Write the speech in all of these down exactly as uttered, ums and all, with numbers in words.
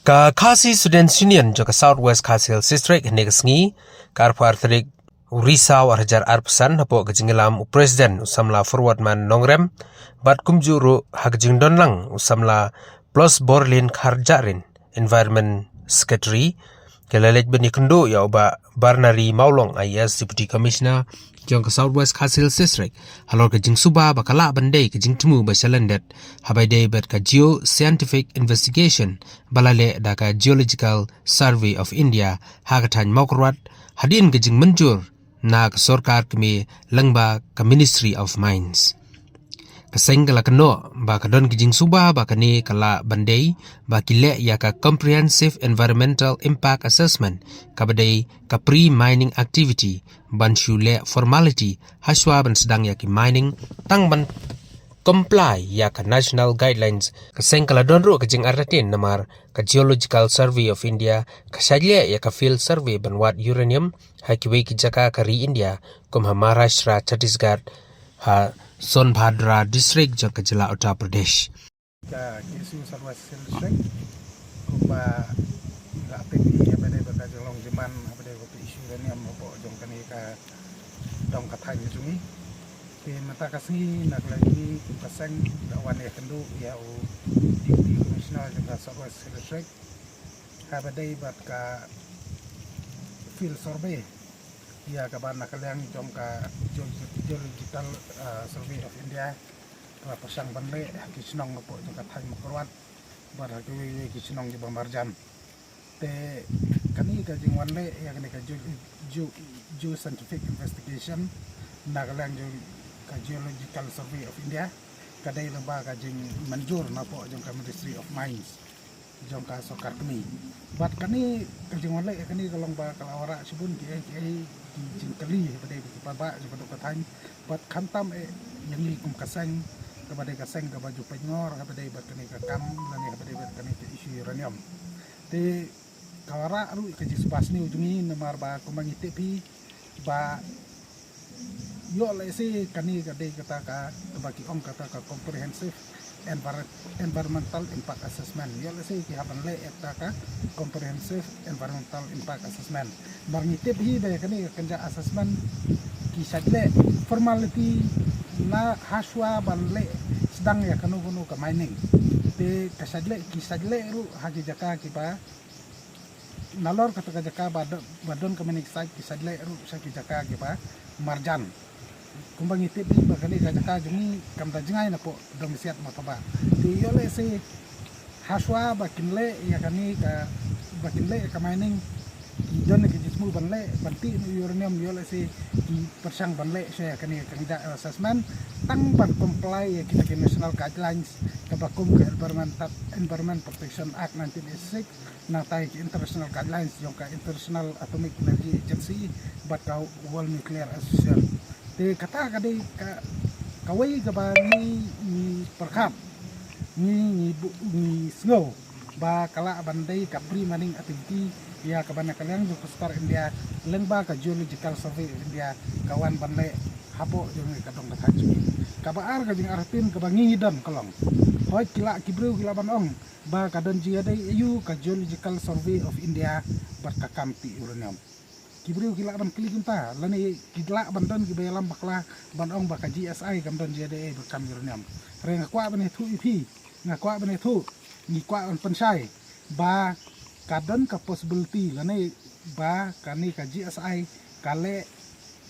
Ka Khasi Students Union jong ka South West Khasi Hills District hynne ka sngi, ka arphew ar tarik u Risaw ar hajar arphew san, hapoh ka jingïalam u President u samla Forwardman Nongrem, bad kumjuh ruh ha ka jingdon lang u samla Plus Borlin Kharjahrin, Environment Secretary, ka la leit ban ïakynduh ïa u Bah Barnari Mawlong, I A S, Deputy Commissioner jong ka South West Khasi Hills District, halor ka jingsuba ba ka lah ban dei ka jingthmu ba shalyndet haba ïadei bad ka Geoscientific Investigation ba la leh da ka Geological Survey of India ha ka thaiñ Mawkyrwat, hadien ka jingmynjur na ka sorkar kmie lyngba ka Ministry of Mines. Ka seng ka la kynnoh ba ka don ka jingsuba ba kane ka lah ban dei ba ki leh ïa ka Comprehensive Environmental Impact Assessment, kaba dei ka pre-mining activity, ban shu leh formality hashwa ban sdang ïa ki mining, tang ban comply ïa ka National Guidelines. Ka seng ka la don ruh ka jingartatien namar ka Geological Survey of India ka shait leh ïa ka field survey ban wad uranium ha kiwei ki jaka ka ri India, kum ha Maharashtra, Chhattisgarh, ha Sonbhadra District jong ka jylla Uttar Pradesh. Ka K S U South West District, kumba la tip hi, haba dei bad ka jinglong jingman haba dei bad ka issue uranium hapoh jong kane ka dong ka thaiñ jong ngi. Te mynta ka sngi na ka liang jong ngi kum ka seng la wan ïakynduh ïa u Deputy Commissioner jong ka South West District, haba dei bad ka field survey, ïa kaba na ka liang jong ka Geo-, Geological, ah, Survey of India, kaba pyrshang ban leh ha ki shnong hapoh jong ka thaiñ Mawkyrwat bad ha kiwei kiwei ki shnong kiba marjan. Te kane ka jingwan leh ïa kane ka geo-, geo-, geoscientific investigation na ka liang jong ka Geological Survey of India, ka dei lyngba ka jingmynjur napoh jong ka Ministry of Mines jong ka sorkar kmie. Bad kane ka jingwan leh ïa kane ka long ba ka la wanrah shibun kiei kiei ki jingkylli haba dei bad ki paidbah jong ka dong ka thaiñ, bad khamtam eh ïa ngi kum ka seng, kaba dei ka seng kaba ju pynngor haba dei bad kane ka kam lane haba dei bad kane ka issue uranium. Te ka wanrah ruh ka jingsuba sniew jong ngi namar ba kumba ngi tip hi ba ïoh lehse kane ka dei kata ka, kaba ki ong kata ka Comprehensive Envir-, Environmental Impact Assessment. Ïoh lehse ki hap ban leh ïa kata ka Comprehensive Environmental Impact Assessment. Namar ngi tip hi ba kane ka kynja assessment ki shait leh formality na hashwa ban leh sdang ïa kano kano ka mining. Te ka shait leh, ki shait leh ruh ha ki jaka kiba nalor kata ka jaka ba do-, ba don ka mining site ki shait leh ruh sha ki jaka kiba marjan. Kumba ngi tip hi ba kane ka jaka jong ngi kam da jngai napoh dong siat Mawthabaw. Te ïoh lehse hashwa ba kin leh ïa kane ka, ba kin leh ïa ka mining, ki don ki jingthmu ban leh, ban tih noh uranium, ïoh lehse ki pyrshang ban leh sha ïa kane ka kynja assessment tang ban comply ïa kita ki national guidelines kaba kum ka Environment, Environment Protection Act nineteen eighty-six, nangta ïa ki international guidelines jong ka International Atomic Energy Agency bad ka World Nuclear Association. Te kata ka dei ka, kawei kaba ngi, ngi pyrkhat, ngi, ngi bu-, ngi sngew ba ka lah ban dei ka pre-mining activity ïa kaba na ka liang jong ka sorkar India lyngba ka Geological Survey of India ka wan ban leh hapoh jong ka dong ka thaiñ jong ngi. Kaba ar, ka jingartatien kaba ngi don ka long, hooid ki lah, ki briew ki lah ban ong ba ka don jingïadei aïu ka Geological Survey of India bad ka kam tih uranium. Ki briew ki lah ban kylli kumta, lane ki lah ban don kiba ïalam bakla ban ong ba ka G S I kam don jingïadei bad ka kam uranium. Hynrei nga kwah ban ïathuh ïa phi, nga kwah ban ïathuh, ngi kwah ban pynshai ba ka don ka possibility lane ba kane ka G S I ka leh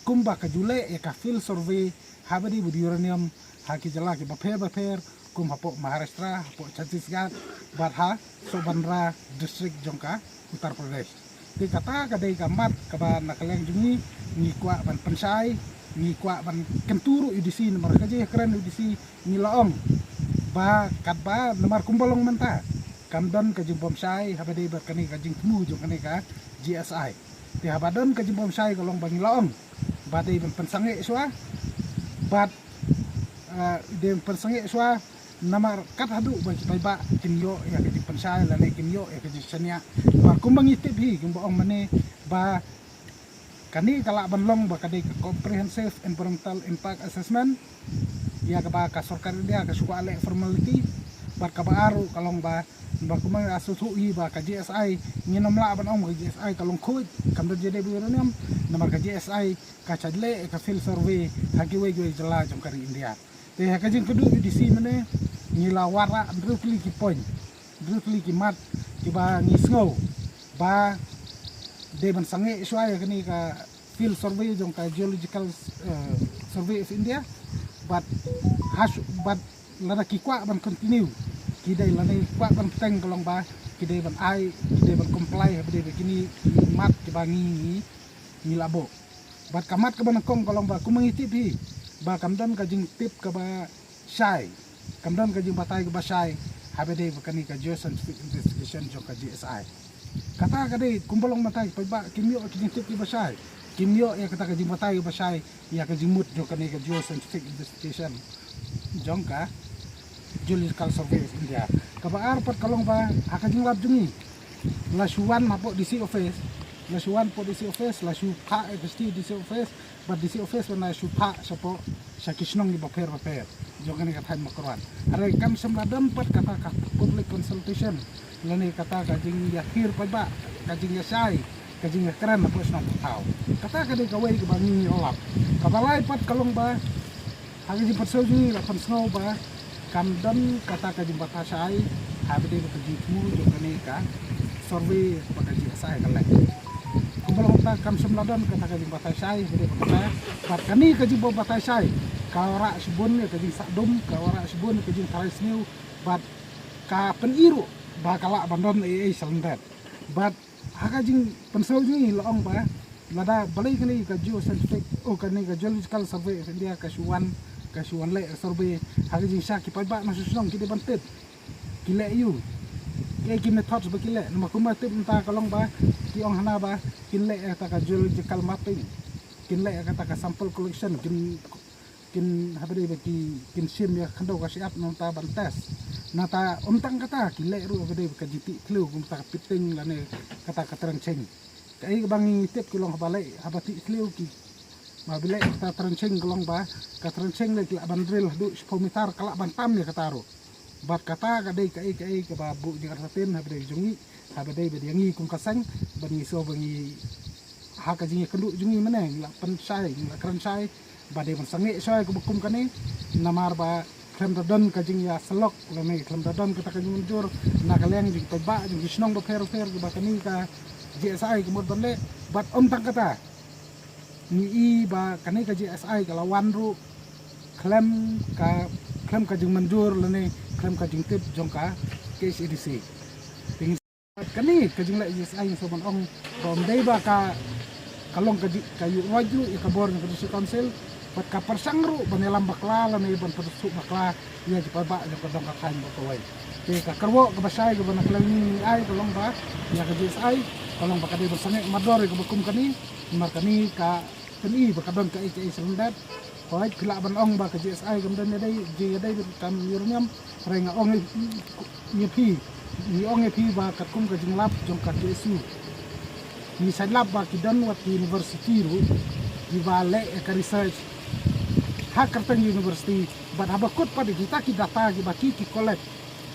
kumba ka ju leh ïa ka field survey haba dei bad uranium ha ki jylla kiba pher ba pher, kum hapoh Maharashtra, hapoh Chhattisgarh, bad ha Sonbhadra District jong ka Uttar Pradesh. Te kata ka dei ka mat kaba na ka liang jong ngi, ngi kwah ban pynshai, ngi kwah ban kyntu ruh ïa u D C, namar ka jingkren ïa u D C ngi la ong ba katba, namar kumba long mynta, kam don ka jingbym shai haba dei bad kane ka jingthmu jong kane ka G S I. Te haba don ka jingbym shai ka long ba ngi la ong ba dei ban pynsangeh shuwa, bad, ah, dei ban pynsangeh shuwa, namar kat haduh ba ki paidbah kin ïoh ïa ka jingpynshai lane kin ïoh ïa ka jingshaniah. Namar kumba ngi tip hi, kumba ong mynne ba kane ka lah ban long ba ka dei ka Comprehensive Environmental Impact Assessment, ïa kaba ka sorkar India ka shu kwah leh formality, bad kaba ar ruh ka long ba Ba kumba nga sngewthuh hi ba ka G S I, ngin ym lah ban ong ka G S I ka long khuid, kam don jingïadei bad uranium, namar ka G S I ka shah leh ka field survey ha kiwei kiwei jylla jong ka ri India. Te ha ka jingkynduh U D C mynne, ngi la wanrah hynriew tylli ki point, hynriew tylli ki mat kiba ngi sngew ba dei ban sangeh shuwa ïa kane ka field survey jong ka Geological, eh, Survey of India. Bad hash bad lada ki kwah ban continue, ki dei lada ki kwah ban bteng ka long ba ki dei ban ai, ki dei ban comply ha ba dei ba kine ki mat kiba ngi, ngi, ngi la buh. Bad ka mat kaba nyngkong ka long ba kumba ngi tip hi ba kam don ka jingtip kaba shai, kam don ka jingbatai kaba shai ha ba dei ba kane ka geoscientific investigation jong ka G S I. Kata ka dei kumba long mynta ki paidbah kim ïoh ïa ka jingtip kaba shai, kim ïoh ïa kata ka jingbatai kaba shai ïa ka jingmut jong kane ka geoscientific investigation jong ka Geological Survey of India. Kaba ar pat ka long ba ha ka jinglap jong ngi, la shu wan hapoh D C office, la shu wan hapoh D C office, la shu phah ïa ka shithi D C office, bad D C office wan la shu phah shapoh sha ki shnong kiba pher bapher jong kane ka thaiñ Mawkyrwat. Hynrei kam shym la don pat kata ka public consultation lane kata ka jingïakhih paidbah, ka jingïashai, ka jingïakren hapoh shnong pathaw. Kata ka dei kawei kaba ngi ngi ïoh lap. Kaba lai pat ka long ba ha ka jingpynsngew jong ngi la pynsngew ba kam don kata ka jingbatai shai ha ba dei ba ka jingthmu jong kane ka survey ba ka G S I ka leh. Kumba long mynta kam shym la don kata ka jingbatai shai ha ba dei ba kata. Bad kane ka jingbatai shai ka wanrah shibun ïa ka jingsahdum, ka wanrah shibun ïa ka jingtharai sniew, bad ka pyni ruh ba ka lah ban don ei ei shalyndet. Bad ha ka jingpynsngew jong ngi la ong ba lada balei kane ka geoscientific, oh, kane ka Geological Survey of India ka shu wan, ka shu wan leh survey, ha ka jingshah ki paidbah na shnong ki dei ban tip ki leh aiu, ki ei ki methods ba ki leh. Namar kumba tip mynta ka long ba ki ong hana ba kin leh kata ka geological mapping, kin leh kata ka sample collection, kin kin ha ba dei ba ki kin shim ïa ka khyndew ka shyiap nangta ban test. Nangta ym tang kata, ki leh ruh ha ba dei ba ka jingtih thliew, kumta ka pitting lane kata ka trenching. Kaei kaba ngi tip ki long haba leh, haba tih thliew ki, ba ba leh kata trenching ka long ba ka trenching leh ki lah ban drill haduh shiphew meter, ka lah ban tam ïa kata ruh. Bad kata ka dei kaei kaei kaba buh jingïarap ha ba dei jong ngi, ha ba dei ba dei ngi kum ka seng, ba ngi sngew ba ngi ha ka jingïakynduh jong ngi mynne ngi la pynshai, ngi la kren shai ba dei ban sangeh shai kaba kum kane, namar ba khlem da don ka jingïasyllok lane khlem da don kata ka jingmynjur na ka liang jong ki paidbah jong ki shnong bapher bapher ba kane ka G S I ka mut ban leh. Bad ym tang kata, ngi i ba kane ka G S I ka la wan ruh khlem ka, khlem ka jingmynjur lane khlem ka jingtip jong ka K H A D C. Te ngi, kane ka jingleh G S I ngi sngewbha ban ong ba ym dei ba ka, ka long ka jing, ka ïuh ruh ïa ka bor jong ka District Council, bad ka pyrshang ruh ban ïalam bakla lane ban pynsuk bakla ïa ki paidbah jong ka dong ka thaiñ ba kawei. Te ka kyrwoh kaba shai kaba na ka liang ngi ngi ai ka long ba ïa ka G S I ka long ba ka dei ban sangeh mardor ïa kaba kum kane, namar kane ka pyni ba ka don kaei kaei shalyndet. Hooid, phi lah ban ong ba ka G S I kam don ïadei, jingïadei bad kam uranium, hynrei nga ong ïa phi, ngi ong ïa phi ba katkum ka jinglap jong ka K S U, ngi sa lap ba ki don wat ki university ruh kiba leh ïa ka research ha kyrteng university, bad haba kut pat ïa kita ki data kiba ki, ki collect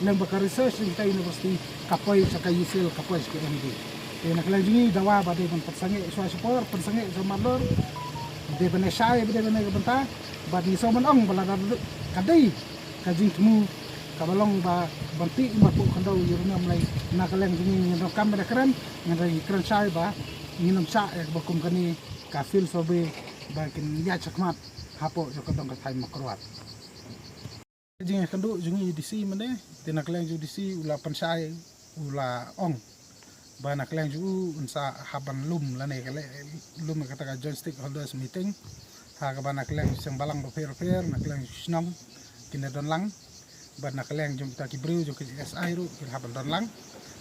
lyngba ka research jong kita university ka poi sha ka UCIL, ka poi sha ka M D. Te na ka liang jong ngi dawa ba dei ban pynsangeh shuwa shipor, pynsangeh shuwa mardor, dei ban ïashai ba dei ban ïa ka bynta. Bad ngi sngewbha ban ong ba lada ka dei ka jingthmu kaba long ba ban tih marpuh khyndew ïa u nongmlei, na ka liang jong ngi ngin donkam ban ïakren, hynrei ngi kren shai ba ngin ym shah ïa kaba kum kane ka field survey ba kin ïaid shakhmat hapoh jong ka dong ka thaiñ Mawkyrwat. Jingïakynduh jong ngi u D C mynne, te na ka liang jong u D C u la pynshai, u la ong ba na ka liang jong u un sa hap ban lum lane ka leh, lum kata ka joint stakeholders meeting ha kaba na ka liang jong seng balang bapher bapher, na ka liang jong shnong kin da don lang, bad na ka liang jong kita ki briew jong ka G S I ruh kin hap ban don lang.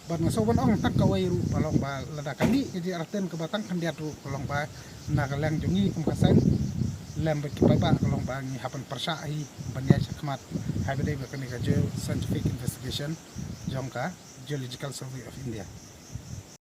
Bad nga sngewbha ban ong tang kawei ruh ba long ba lada ka mih ka jingïarap kaba tang khyndiat ruh ka long ba na ka liang jong ngi kum ka seng lem bad ki paidbah ka long ba ngi hap ban pyrshah hi ban ïaid shakhmat ha ba dei ba kane ka geoscientific investigation jong ka Geological Survey of India.